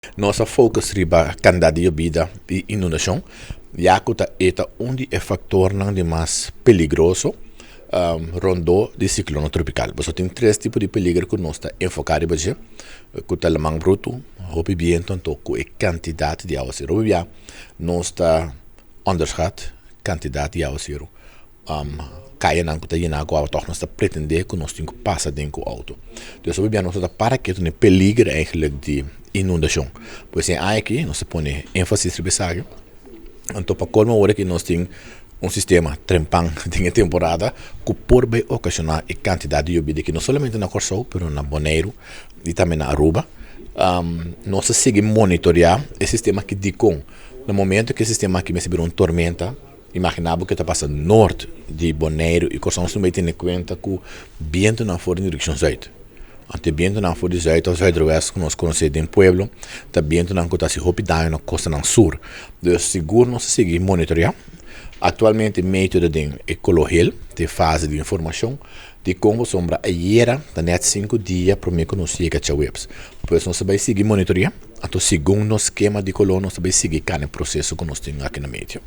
Nos a focus riba kantidat di yobida i inundashon, ya ku ta e ta un di e faktornan di mas peligroso rondó di siklono tropikal. Pasobra tin tres tipo di peliger ku nos ta enfoká riba dje, ku ta laman brutu, hopi bientu anto ku e kantidat di awaseru. Hopi bia nos ta onderschat kantidat di awaseru. Kayanan ku ta yená ku awa tòg nos ta pretendé ku nos tin ku pasa den ku outo. Dus hopi bia nos ta para ketu na e peliger eigenlijk di inundashon. Pues e aña aki nos ta pone énfasis riba esaki. Anto pa kolmo awor aki nos tin un sistema trempan den e temporada ku por bai okashoná e kantidat di yobida aki no solamente na Kòrsou pero na Boneiru i tambe na Aruba. Nos ta sigui monitoreá e sistema aki dikon na momento ku e sistema aki mester bira un tormenta. Imaginá bo ke ta pasa nort di Boneiru i Kòrsou nos mester tene kuenta ku bientunan for di direkshon zùit. Anto e bientunan for di zùit òf zùiderwest ku nos konosé den pueblo ta bientunan ku ta hasi hopi daño na kostanan sur. Dus sigur nos ta sigui monitoreá. Aktualmente Meteo ta den e koló hel, ta e fase di informashon di kon pasobra ayera ta nèt sinku dia promé ku nos yega djaweps. Pues nos ta bai sigui monitoreá, anto segun nos skema di koló nos ta bai sigui kana e proseso ku nos tin aki na Meteo.